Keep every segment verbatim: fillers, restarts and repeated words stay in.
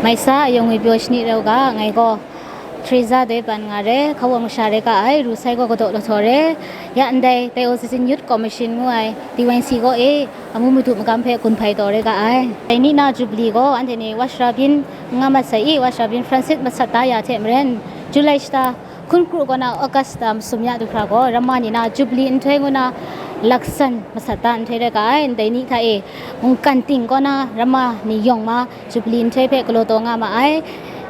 Ngai sa, Ayawng Ngwi Pyaw Shani Rau ga, ngai gaw Teresa doi ban nga re, Hkawang masha re ga ai, Rusai gaw Kadaw Lahtaw re, ya ndai Diocesan Youth Commission ngu ai D Y C kaw e, amu madu magam hpe gun hpai taw re ga ai. Dai ni na Jubilee gaw anhte ni Washrabin n nga mat sai i, Washrabin Francis masat da ya hte maren, July shata hkun kru kaw na August shata masum ya du hkra gaw, Ramma ni na Jubilee nhtoi ngu na laksan masat da nhtoi re ga ai. Ndai ni hta e, mungkan ting kaw na Ramma ni yawng ma Jubilee nhtoi hpe galaw taw nga ma ai.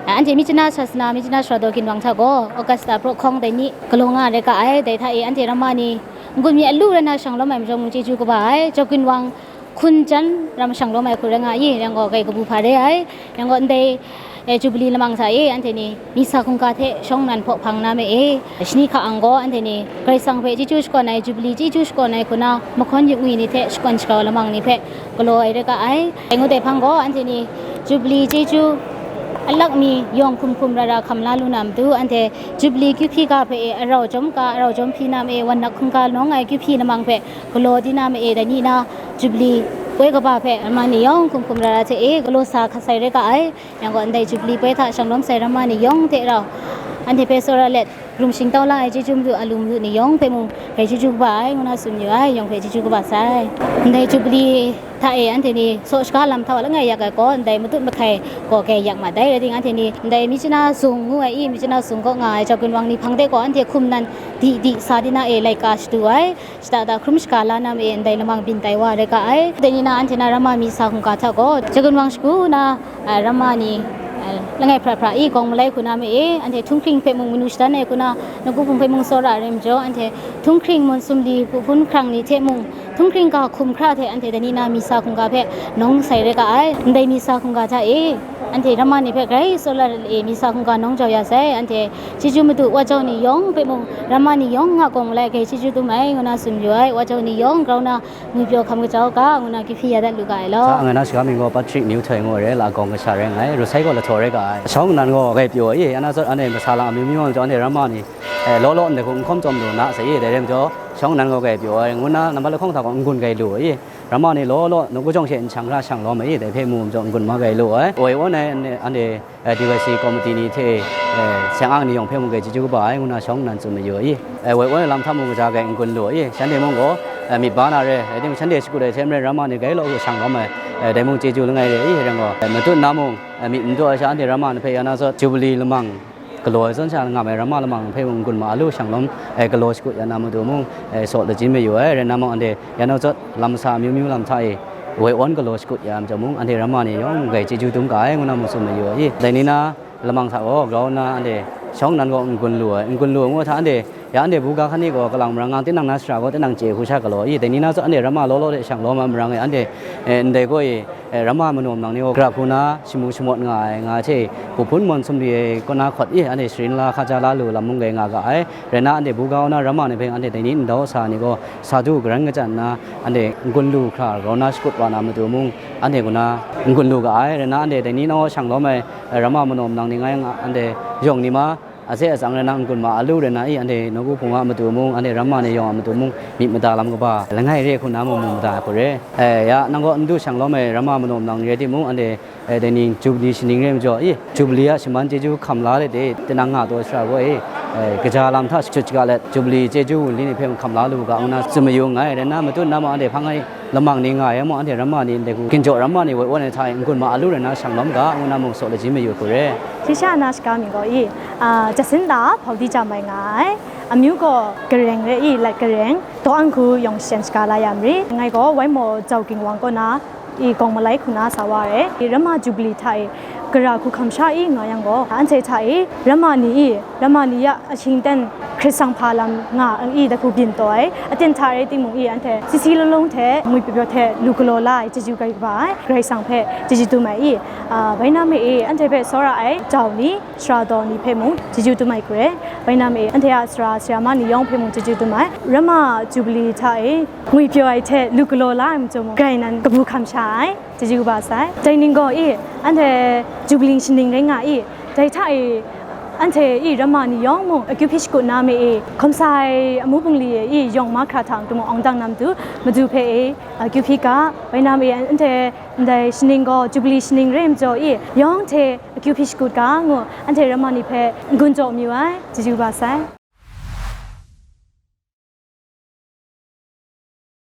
Anhte Myitkyina Sasana, Myitkyina Sara Daw Ginwang hta gaw August shata praw hkawng dai ni galaw nga re ga ai. Dai hta e, anhte Ramma ni n-gun mi alu rai na shang lawm ai majaw mung chyeju kaba ai. Daw Ginwang hkun jan ram shang lawm ai hku rai nga i, yang gaw kai kabu hpa re ai. Yang gaw ndai, eh, Jubilee lamang hta e, anhte ni misa hkungga hte shawng nnan hpaw hpang na ma e, shani hka ang gaw anhte ni Karai Kasang hpe chyeju shakawn ai, Jubilee chyeju shakawn ai hku na mahkawn yupngwi ni hte shakawn shagrau lamang ni hpe galaw ai re ga ai. Dai ngut ai hpang gaw, anhte ni Jubilee chyeju alak mi yawng hkum hkum ra ra hkam la lu na matu, anhte Jubilee kyu hpyi ga hpe e arau jawm ga, arau jawm hpyi na ma e, wan nak hkungga nawng ai kyu hpyi lamang hpe galaw di na ma e, dai ni na Jubilee poi kaba hpe Ramma ni yawng hkum hkum ra ra hte e galaw sa hkat sai re ga ai. Yang gaw, ndai Jubilee poi hta shang lawm sai Ramma ni yawng hte rau, anhte hpe tsawra let, rum shingtau la ai chyeju madu a lu madu ni yawng hpe mung, grai chyeju kaba ai, ngu na tsun yu ai, yawng hpe chyeju kaba sai. Ndai Jubilee hta e anhte ni saw shaga lam htau langai yak ai gaw, ndai matut mahkai gaw grai yak mat ai, rai timung, anhte ni ndai Myitkyina Zung ngu ai i, Myitkyina Zung kaw nga ai Daw Ginwang ni hpang de gaw, anhte hkum nan di di sa di na e laika shadu ai, shada da hkrum shaga la na ma e, ndai lamang byin tai wa re ga ai. Dai ni na anhte na Ramma misa hkungga hta gaw, Daw Ginwang shagu na, a, Ramma ni, a, langai hpra hpra i gawng malai hku na ma e, anhte htunghkring hpe mung manu shadan ai hku na, nawku hpung hpe mung tsawra ai rai majaw, anhte htunghkring mun sumli hpu hpun hkrang ni hte mung, htunghkring ga hkum hkra hte anhte dai ni na misa hkungga hpe nawng sai re ga ai. Ndai misa hkungga hta e, anhte Ramma ni hpe grai tsawra let e misa hkungga nawng jau ya sai, anhte chyeju madu wa jau ni yawng hpe mung, Ramma ni yawng nga gawng malai grai chyeju dum ai, ngu na tsun yu ai. Wa jau ni yawng grau na, ngwi pyaw hkam kajau ga, ngu na kyu hpyi ya dat lu ga ai law. Sa ngai na shaga mying gaw Patrick New Htoi ngu ai re, la gawng kasha rai nga ai, Rusai gaw Lahtaw rai ga ai. Shawng nnan gaw grai pyaw ai, ya na zawn anhte masala amyu myu wa majaw, anhte Ramma ni, eh, law law ndai hku n hkawm tsawm lu na sai, dai rai majaw, shawng nnan gaw grai pyaw ai, ngu na nambat lahkawng hta gaw n-gun grai lu ai. Ramma ni law law nawku jawng she n shang hkra shang lawm ai, dai hpe mu majaw n-gun ma grai lu ai. Woi wan ai, anhte, anhte eh, D Y C committee ni hte, eh, seng ang ni yawng hpe mung grai chyeju kaba ai, ngu na shawng nnan tsun mayu ai. Eh, woi woi lam hta mung kaja grai n-gun lu ai. Shanhte mung gaw, eh, myit ba na re, rai timung, shanhte shakut ai hte maren Ramma ni grai law hku shang lawm ai, eh, dai mung chyeju langai re ai, rai gaw, eh, matut na mung, eh, myit n daw ai sha, anhte Ramma ni hpe ya na zawn, Jubilee lamang galaw ai zawn sha, nga ai Ramma lamang hpe mung n-gun ma lu shang lawm, eh, galaw shakut ya na matu mung, eh, saw lajin mayu ai, rai na mung, anhte ya na zawn, lam masa amyu myu lam hta e, woi wan galaw shakut ya ai majaw mung, anhte Ramma ni yawng mung grai chyeju dum ga ai, ngu na mung tsun mayu ai. Dai ni na lamang hta gaw, grau nna anhte shawng nnan gaw n-gun lu ai, n-gun lu ngu hta, anhte ya anhte buga hkan ni gaw kalang marang nga, tinang na sara gaw tinang chye hku sha galaw ai. Dai ni na zawn anhte Ramma law law de shang lawm ai marang e, anhte, eh, ndai gaw e, eh, Ramma manaw manang ni gaw gara hku na shamu shamawt nga ai, nga ai hte, hpu hpun mawn sumri ai kaw na hkawt e, anhte sharin la hkaja la lu lam mung grai nga ga ai. Rai nna, anhte buga wa na Ramma ni hpe anhte dai ni ndau sa ai ni gaw, sa du garan kachyan nna, anhte n-gun lu hkra grau na shakut wa na matu mung, anhte kaw na n-gun lu ga ai. Rai nna, anhte dai ni nawng shang lawm ai, eh, Ramma manaw manang ni ngai nga, anhte yawng ni ma, aze atsang rai nna n-gun ma a lu rai nna i, anhte nawku hpung a matu mung, anhte Ramma ni yawng a matu mung, myit mada lam kaba langai re hku na mung mu mada ai hku re. Eh, ya, nang gaw n du shang lawm ai Ramma manaw manang ni rai timung, anhte eh, dai ni Jubilee shaning re majaw, i, Jubilee a shaman chyeju hkam la let e, tinang nga taw sara gaw e, eh, kaja lam hta shachut shaga let, Jubilee chyeju wunli ni hpe mung hkam la lu ga, ngu na tsun mayu nngai. Rai nna, matut na mung anhte hpang ai lamang ni nga ai mung, anhte Ramma ni ndai hku, ginjaw Ramma ni woi wan ai hta e, n-gun ma a lu rai nna shang lawm ga, ngu na mung saw lajin mayu hku re. Shi sha na shaga mying gaw i, a, Jacinta Hpawdi Jam ai nga ai, amyu gaw Gareng re i, Lat Gareng, Daw Anhku yawng shen shaga la ya mari. Ngai gaw Waimo Jau Ginwang kaw na, i gawng malai hku na sa wa ai. I Ramma Jubilee hta e gara hku hkam sha i nga yang gaw, anhte hta e Ramma ni i, Ramma ni ya ahkying ten hkrit sang hpa lam nga i, dai hku byin taw ai. Aten hta rai timung i, anhte si si long long hte, ngwi pyaw pyaw hte lu galaw la ai, chyeju grai kaba ai, Karai Kasang hpe chyeju dum ai i, a, bai na ma e, anhte hpe tsawra ai jau ni, sara daw ni hpe mung chyeju dum ai hku re. Bai na ma e, anhte a sara sayama ni yawng hpe mung chyeju dum ai. Ramma Jubilee hta e ngwi pyaw ai hte lu galaw la ai majaw mung, grai nan kabu hkam sha ai, chyeju kaba sai. Dai ning gaw i, anhte Jubilee shaning rai nga i, dai hta e Anhte i ramma ni yawng mung akyu hpyi shakut na ma e, hkawm sa ai amu bungli e i yawng mahkra hta n-gun mung awng dang na matu, Madu hpe e, akyu hpyi ga, woi na ma e, anhte ndai shaning gaw Jubilee shaning re ai majaw i, yawng hte akyu hpyi shakut ga ngu, anhte ramma ni hpe n-gun jaw mayu ai, chyeju kaba sai.